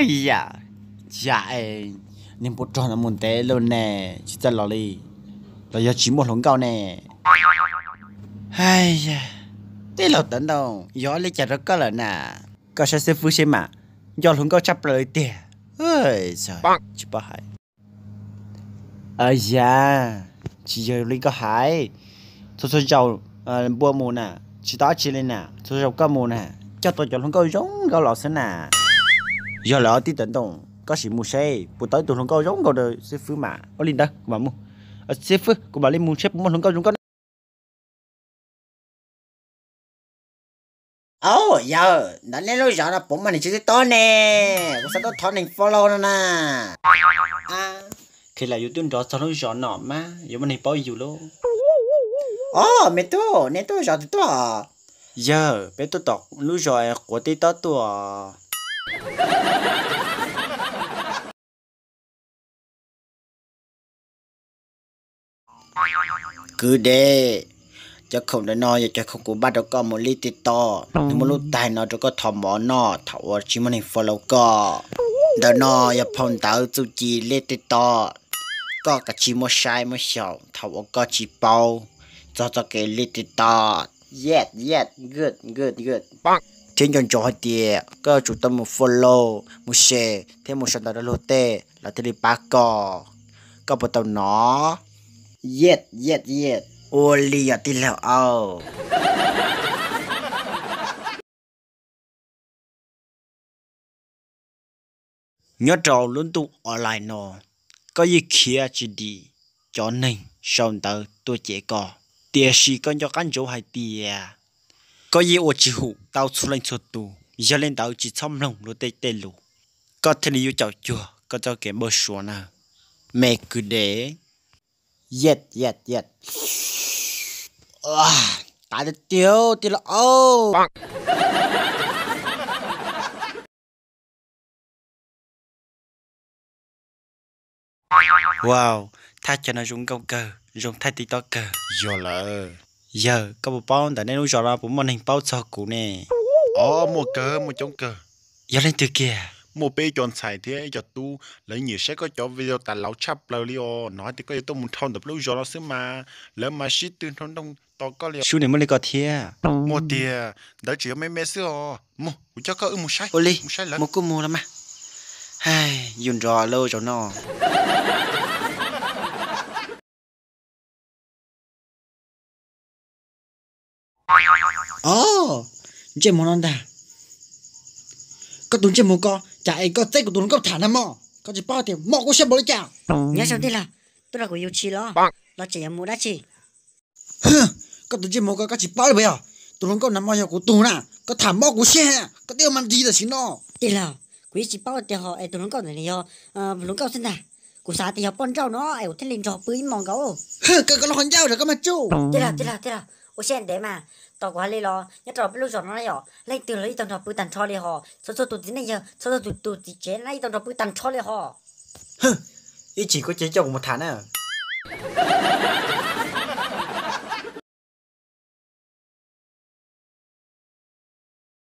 Yam, yam es niag npua rog no mus ntev lawm ne, tsis txawj los li, los yog tsis muaj hluas nkauj ne? Hais yam, tij laug Tawv Ntoo, yog ua li cas rau koj lawm na? Koj saib xib fwb seb mas, nco hluas nkauj tshaj plaws li tiag. Tsis paub hais. Yam, tsis yog li koj hais. Txhua txhua zaus npua mus na, tsis tau dab tsi li na, txhua zaus koj mus na, coj tau cov hluas nkauj zoo nkauj los xwb na. Yog lawm tij Tawv Ntoo, koj sim mus seb puas tau ib tug hluas nkauj zoo nkauj rau xib fwb mas ua li ntawd kuv mam mus. Xib fwb, kuv mam li mus seb puas muaj hluas nkauj zoo nkauj. Au yawg, ntawm nej lub zos no puas muaj neeg tswv tib tob ne? Kuv xav tuaj thov neeg follow no na. Kheev lam yus twb nrov txog lub zos no mas yuav muaj neeg paub yus lauj. Au, me tub, nej tuaj zos twg tuaj? Yawg, peb tuaj tom lub zos quav tib tob tuaj. Kwv dev, cov khoom ntawm no yog cov khoom kuv npaj rau koj mus li TikTok, nws muaj lub tais no rau koj thov mov noj thaum uas tsis muaj neeg follow koj. Ntawm no yog phau ntawv txuj ci li TikTok, koj kav tsij muab saib muab xyaum thaum uas koj tsis paub txog txoj kev li TikTok. Yes, yes, good, good, good. Thiab nco ntsoov hais tias koj yuav tsum tau mus follow, mus share thiab mus sau ntawv rau luag tej lawv thiaj li pab koj. Koj puas tau nov? Yes, yes, yes. Ua li yog tij laug au. Nyob rau lub ntuj online no, koj yeej khiav tsis dim cov neeg sau ntawv tuaj cem koj, tiam sis koj nco qab ntsoov hais tias koj yeej ua tsis hum tau txhua leej txhua tus. Yog li ntawd tsis txhob mloog luag tej tej lus, koj thiaj li yuav caum cuag koj txoj kev npau suav na, me kwv dev. Yet, yet, yet. Tav tiag tiag tij laug au. Wow, thaj chaw no zoo nkauj kawg, zoo thaij TikTok kawg. Yog lawm. Yawg, koj puas paub ntawm nej lub zos no puas muaj neeg paub txog kuv ne? Os, muaj kawg, muaj coob kawg. Yog leej twg kiag? Muaj peb cov ntxhais thiab ib co tub, lawv nyiam saib koj cov video tas laus tshaj plaws li os. Hnov hais tias koj yuav tuaj mus dhau ntawm peb lub zos no xwb mas, lawv mas sib tw nrhau nrooj tos koj li. Sub, nws muaj li ko thiab? Muaj tiag, ntawd tseem yog me me xwb os. Mus, kuv coj koj wb mus saib. Ua li, mus saib lawv. Mus kuj mus los mas. Hais, yus nrog lawv zaum no. Os, ntsej muag no ntag. Koj tus ntsej muag ko, cas es koj txeeb kuv tus hluas nkauj tham na mog? Koj tsis paub tias mob kuv siab npaum li cas? Nyob zoo tij laug, tuaj nrog kuv yug tshis los, los tseem yuav mus dab tsi? Koj tus ntsej muag ko, koj tsis paub li puas yog? Tus hluas nkauj na mog yog kuv tus na, koj tham mob kuv siab, koj twb ua mas nti tam sim no. Tij laug, kuv yeej tsis paub tias ho es tus hluas nkauj ntawd yog hluas nkauj xwb ntag. Kuv xav tias yog poj nrauj no es kuv thiaj li nrog pw ib hmos nkaus. Koj, koj los qhov ncauj rau koj mas tsuj. Tij laug, tij laug, tij laug, ua siab ntev mas, tos kuv hais li los nyob rau peb lub zos no yom, leej twg los yeej tau nrog pw tag nrho li hos, txhua txhua tus txiv neej yawg, txhua txhua tus tus txiv tsev na yeej tau nrog pw tag nrho li hos. Ib chim kuv ces coj kuv mus tham na.